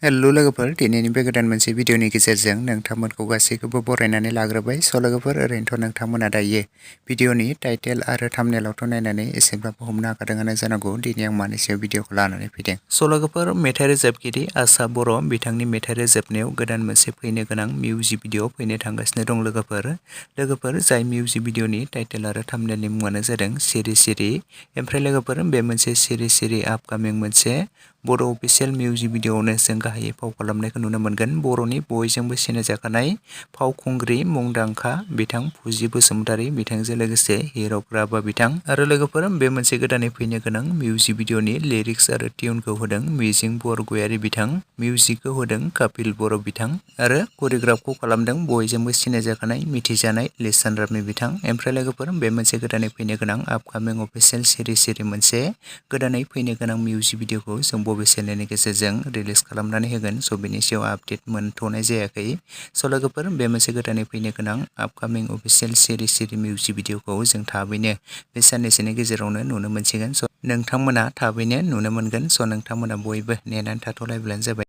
Hello लोगोफोर दिनैनि बे गोदान मोनसे भिडिअनि गेजेरजों नोंथांमोनखौ गासैखौबो बरायनानै लाग्रोबाय। लोगोफोर ओरैनोथ' नोंथांमोना दायो भिडिअनि टाइटेल आरो थाम्बनेलावथ' नायनानै एसेब्लाबो हमनो हाखादोंआनो जानांगौ दिनै आं मानि सायाव भिडिअखौ लानानै फैदों। लोगोफोर मेथाइ रोजाबगिरि आसा बर' बिथांनि मेथाइ रोजाबनायाव गोदान मोनसे फैनो गोनां मिउजिक भिडिअ फैनो थांगासिनो दं लोगोफोर जाय मिउजिक भिडिअनि टाइटेल आरो थाम्बनेलनि मुङानो जादों सिरि सिरि। ओमफ्राय लोगोफोर बे मोनसे सिरि सिरि आपकामिं मोनसे बड' अफिसियेल मिउजिक भिडिअआवनो जों गाहायै फाव खालामनायखौ नुनो मोनगोन बर'नि बयजोंबो सिनायजाखानाय फावखुंग्रि मुंदांखा बिथां फुजि बसुमतारी बिथांजों लोगोसे हिरथ राभा बिथां। आरो लोगोफोर बे मोनसे गोदानै फैनो गोनां मिउजिक भिडिअनि लिरिक्स आरो टिउनखौ होदों मिजिं बरगयारी बिथां, मिउजिकखौ होदों कपिल बर' बिथां आरो करिय'ग्राफखौ खालामदों बयजोंबो सिनायजाखानाय मिथिजानाय लिसान रामनि बिथां। ओमफ्राय लोगोफोर बे मोनसे गोदानै फैनो गोनां आपकामिं अफिसियेल सिरि सिरि मोनसे गोदानै फैनो गोनां मिउजिक भिडिअखौ जों बबे चेनेलनि गेजेरजों रिलिज खालामनानै होगोन बेनि सायाव आपडेट मोनथ'नाय जायाखै। लोगोफोर बे मोनसे गोदानै फैनो गोनां आपकामिं अफिसियेल सिरि सिरि मिउजिक भिडिअखौ जों थाबैनो बे साननैसोनि गेजेरावनो नुनो मोनसिगोन। नोंथांमोना थाबैनो नुनो मोनगोन। नोंथांमोना बयबो नेनानै थाथ'लायब्लानो जाबाय।